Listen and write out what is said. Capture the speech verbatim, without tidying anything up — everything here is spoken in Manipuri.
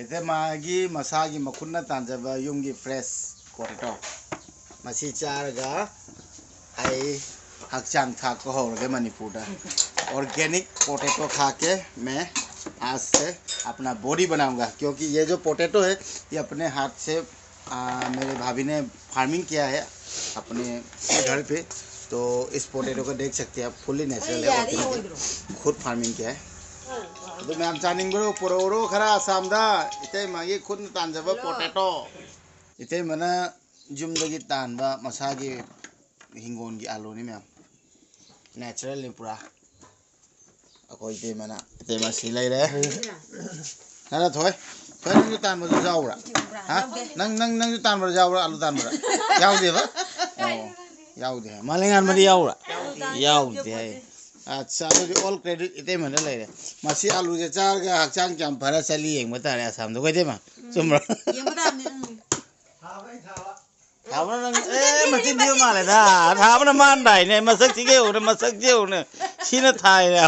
ꯁꯤꯁꯦ ꯃꯥꯒꯤ ꯃꯁꯥꯒꯤ ꯃꯈꯨꯠꯅ ꯇꯥꯟꯖꯕ ꯌꯨꯝꯒꯤ fresh potato꯫ ꯃꯁꯤ ꯆꯥꯔꯒ ꯑꯩ ꯍꯛꯆꯥꯡ ꯊꯥꯛꯄ ꯍꯧꯔꯒꯦ ꯃꯅꯤꯄꯨꯔꯗ꯫ Organic potato खा के मैं आज से अपना body बनाऊंगा, क्योंकि ये जो potato है, ये अपने हाथ से, आ, मेरे भाभी ने farming किया है अपने घर पे। तो इस potato को देख सकते हैं आप, fully natural है, organic है, खुद farming किया है। ꯑꯗꯨ ꯃꯌꯥꯝ ꯆꯥꯅꯤꯡꯕ꯭ꯔꯣ? ꯄꯨꯔꯛꯎꯔꯣ ꯈꯔ ꯑꯁꯥꯝꯗ? ꯏꯇꯩꯃꯒꯤ ꯈꯨꯠꯅ ꯇꯥꯟꯖꯕ potato꯫ ꯏꯇꯩꯃꯅ ꯌꯨꯝꯗꯒꯤ ꯇꯥꯟꯕ ꯃꯁꯥꯒꯤ ꯍꯤꯡꯒꯣꯜꯒꯤ ꯑꯥꯂꯨꯅꯤ ꯃꯌꯥꯝ꯫ Natural ꯅꯤ ꯄꯨꯔꯥ꯫ ꯑꯩꯈꯣꯏ ꯏꯇꯩꯃꯅ, ꯏꯇꯩꯃ ꯁꯤ ꯂꯩꯔꯦ꯫ ꯅꯪꯅ ꯊꯣꯏ, ꯊꯣꯏ, ꯅꯪꯁꯨ ꯇꯥꯟꯕꯗꯨ ꯌꯥꯎꯕ꯭ꯔꯥ? ꯍꯥ? ꯅꯪ, ꯅꯪ, ꯅꯪꯁꯨ ꯇꯥꯟꯕꯗ ꯌꯥꯎꯕ꯭ꯔꯥ? ꯑꯥꯂꯨ ꯇꯥꯟꯕꯗ? ꯌꯥꯎꯗꯦꯕ? ꯑꯣ, ꯌꯥꯎꯗꯦ ꯍꯥꯏ꯫ ꯃꯥꯂꯦꯝꯉꯥꯟꯕꯗꯤ ꯌꯥꯎꯕ꯭ꯔꯥ? ꯌꯥꯎꯗꯦ ꯍꯥꯏ꯫ ꯑꯠꯆꯥ, ꯑꯗꯨꯗꯤ all credit ꯏꯇꯩꯃꯗ ꯂꯩꯔꯦ꯫ ꯃꯁꯤ ꯑꯥꯂꯨꯁꯦ ꯆꯥꯔꯒ ꯍꯛꯆꯥꯡ ꯀꯌꯥꯝ ꯐꯔ ꯆꯠꯂꯤ ꯌꯦꯡꯕ ꯇꯥꯔꯦ ꯑꯁꯥꯝꯗ꯫ ꯑꯩꯈꯣꯏ ꯏꯇꯩꯃ, ꯆꯨꯝꯕ꯭ꯔꯣ? ꯌꯦꯡꯕ ꯇꯥꯕꯅꯤ, ꯎꯝ꯫ ꯊꯥꯕꯅ ꯅꯪ, ꯑꯦ, ꯃꯆꯤꯟ ꯊꯤꯕ ꯃꯥꯜꯂꯦꯗ꯫ ꯊꯥꯕꯅ ꯃꯥꯟꯗꯥꯏꯅꯦ꯫ ꯃꯁꯛꯁꯤꯒ ꯌꯦꯡꯉꯨꯅꯦ, ꯃꯁꯛꯁꯤ ꯌꯦꯡꯉꯨꯅꯦ꯫ ꯁꯤꯅ ꯊꯥꯏꯔꯦ꯫